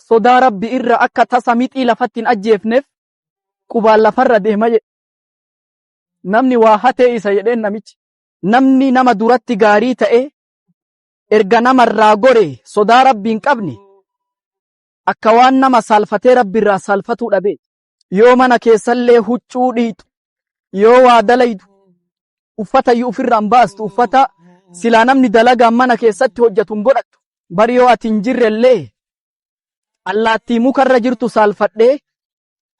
Sodaa Rabbi irra akka tasa mixii lafatti hin ajjeefneef qubaan lafarra deema jedhe. Namni waa hatee isa jedheen namichi. Namni nama duratti gaarii ta'e erga namarraa gore sodaa Rabbi hin qabne akka waan nama saalfatee Rabbi irraa saalfatuu dhabee. Yoo mana keessallee huccuu dhiitu, yoo waa dalaydu, uffata iyyuu ofirraa hin baastu, uffata silaa namni dalagaan mana keessatti hojjetu hin godhattu. Bar yoo ati hin jirrellee allaattii mukarra jirtu saalfadhee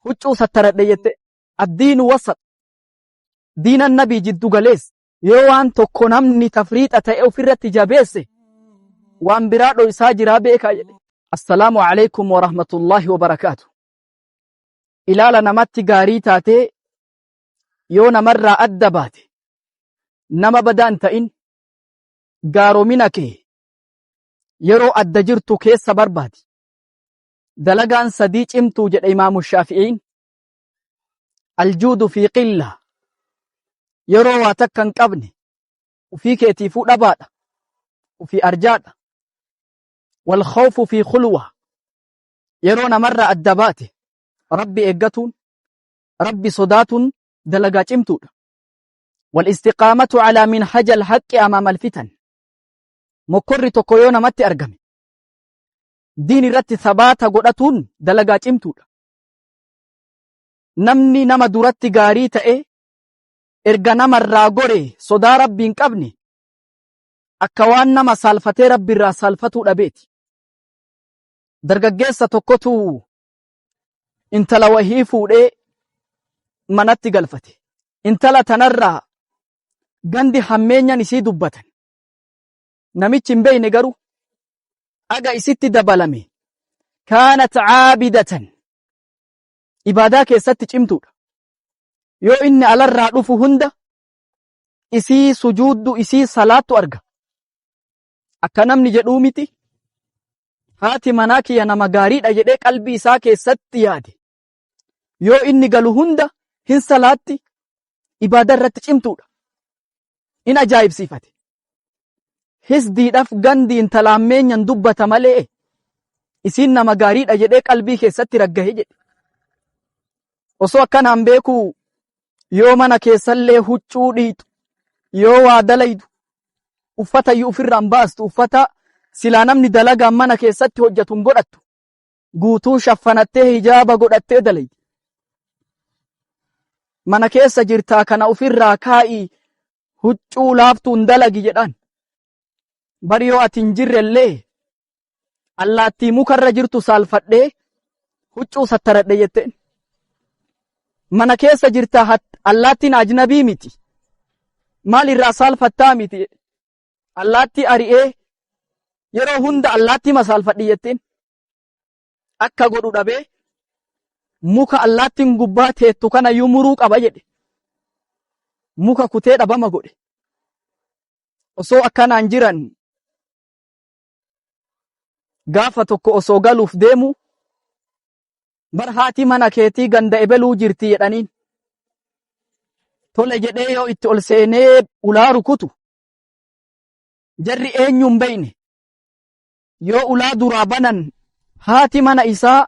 huccuu sattaradhe jette. Addiinu wasat. Diinan nabii jiddu galeessa. Yoo waan tokko namni tafriixa ta'e ofirratti jabeesse waan biraa dhoysaa jiraa beekaa jedhe. Assalaamu alaikum wa rahmatullahi wa barakaatu. Ilaala namatti gaarii taatee yoo namarraa adda baate nama badaa hin ta'in, gaaromina kee yeroo adda jirtu keessa barbaadi. Dalagaan sadii cimtuu jedhe Imaamu Shaafi'iin. Aljuudu fi qilla. Yeroo waa takka hin qabne ufii keetiifuu dhabaadha. Ufii arjaadha. Wal khawfu fi khulwa. Yeroo namarraa adda baate Rabbi eeggatuun, Rabbi sodaatuun dalagaa cimtuudha. Wal istiqaamatu alaa minhaja al-haqqi amaama al-fitan. Mokkorri tokko yoo namatti argame diin irratti sabaata godhatuun dalagaa cimtuudha. Namni nama duratti gaarii ta'e erga namarraa gore sodaa Rabbi hin qabne akka waan nama saalfatee Rabbi irraa saalfatuu dhabeeti. Dargaggeessa tokkotu intala wahii fuudhee manatti galfate. Intala tanarraa gandi hammeenyan isii dubbatan. Namichi hin beeyne garuu aga isitti dabalame kaanat caabidatan, ibaadaa keessatti cimtuudha. Yoo inni alarraa dhufu hunda isii sujuuddu, isii salaattu arga. Akka namni jedhuu miti, haati manaa kiyya nama gaariidha jedhee qalbii isaa keessatti yaade. Yoo inni galu hunda hin salaatti, ibaadaa irratti cimtuudha. In ajaa'ibsiifate. Hisdiidhaaf gandi intala hammeenyan dubbata malee isiin nama gaariidha jedhee qalbii keessatti raggahe jedhe. Osoo akkanaan beekuu yoo mana keessallee huccuu dhiitu, yoo waa dalaydu, uffata iyyuu ofirraa hin baastu, uffata silaa namni dalagaan mana keessatti hojjetu hin godhattu. Guutuu shaffanattee hijaaba godhattee dalaydi. Mana keessa jirtaa kana ofirraa kaa'ii huccuu laaftuun dalagi jedhaan. Bar yoo ati hin jirrellee allaattii mukarra jirtu saalfadhee huccuu sattaradhe jetteen. Mana keessa jirtaa allaattiin ajnabii miti. Maal irraa saalfattaa miti. Allaattii ari'ee yeroo hunda allaattii masaalfadhi jetteen. Akka godhu dhabee muka allaattiin gubbaa teettu kana iyyuu muruu qaba jedhe. Muka kutee dhabama godhe. Osoo akkanaan jiran gaafa tokko osoo galuuf deemu bar haati mana keetii ganda ebeluu jirti jedhaniin. Tole jedhee yoo itti ol seenee ulaa rukutu jarri eenyuun beeyne, yoo ulaa duraa banan haati mana isaa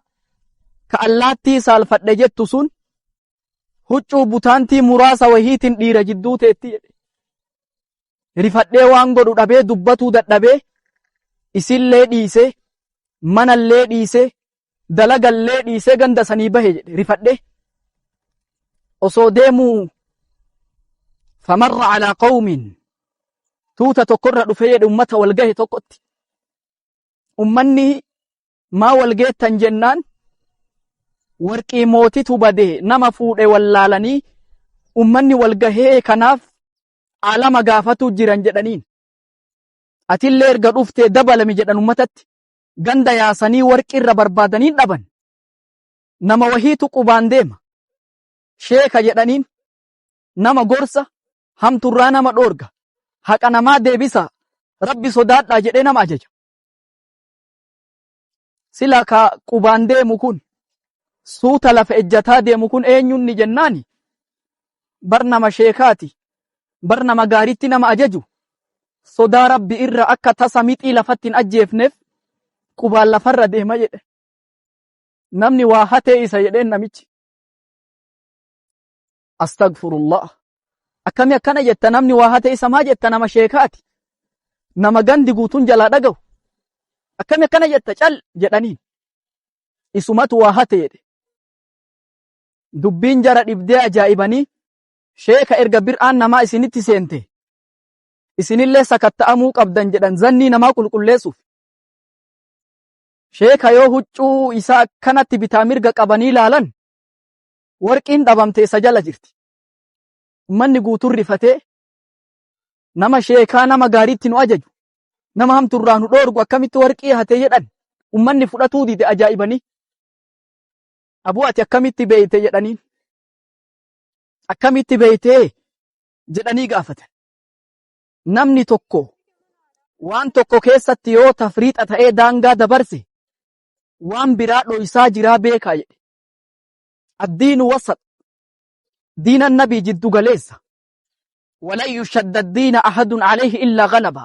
ka allaattii saalfadhe jettu sun huccuu butaantii muraasa wahiitiin dhiira jidduu teetti jedhe. Rifadhee waan godhu dhabee dubbatuu dadhabee isillee dhiisee manallee dhiisee dalagallee dhiisee ganda sanii bahe jedhe rifadhee. Osoo deemuu famarra alaa qawmin, tuuta tokkorra dhufee jedhe, ummata wal gahe tokkotti. Ummanni maa wal geettan jennaan warqii mootitu bade, nama fuudhe wallaalanii ummanni wal gahee kanaaf aalama gaafatuu jiran jedhaniin. Atillee erga dhuftee dabalami jedhan ummatatti. Ganda yaasanii warqii irra barbaadanii dhaban. Nama wahiitu qubaan deema. Sheeka jedhaniin, nama gorsa, hamturraa nama dhoorga. Haqa namaa deebisa, Rabbi sodaadhaa jedhee nama ajaja. Sila ka qubaan deemu kun suuta lafa ejjataa deemu kun eenyuun ni jennaani, bar nama sheekaati, bar nama gaariitti nama ajaju, sodaa Rabbi irra akka tasa mixii lafatti hin ajjeefneef qubaan lafarra deema jedhe. Namni waa hatee isa jedheen namichi. Astagfirullah. Akkami akkana jetta namni waa hatee isa maa jetta nama sheekaati. Nama gandi guutuun jalaa dhagahu. Akkami akkana jetta cal jedhaniin. Isumatu waa hate jedhe. Dubbiin jara dhibdee ajaa'ibanii sheeka erga bir'aan namaa isinitti seente isinillee sakatta'amuu qabdan jedhan zannii namaa qulqulleessuuf. Sheeka yoo huccuu isaa akkanatti bitaa mirga qabanii ilaalan warqiin dhabamte isa jala jirti. Ummanni guutuun rifatee nama sheekaa nama gaariitti nu ajaju nama hamturraa nu dhoorgu akkamitti warqii hate jedhan ummanni fudhatuu dide ajaa'ibanii. Abuu ati akkamitti beeyte jedhaniin. Akkamitti beeytee jedhanii gaafatan. Namni tokko waan tokko keessatti yoo tafriixa ta'ee daangaa dabarse waan biraa dhoysaa jiraa beekaa jedhe. Addiinu wasat diinan nabii jiddu galeessa. Walan yushadda diina ahadun alayhi illaa galaba.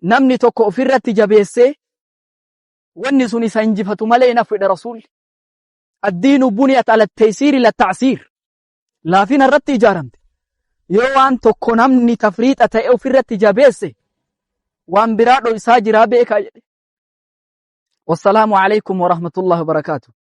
Namni tokko ofirratti jabeessee wanni sun isa injifatu malee hin hafu jedhe rasuulli. Addiinu buniyat ala taysiiri la ta'siir. Laafina irratti ijaaramte. Yoo waan tokko namni tafriixa ta'e ofirratti jabeesse waan biraa dhoysaa jiraa beekaa jedhe. Wassalaamu alaykum wa rahmatullahi wa barakaatuh.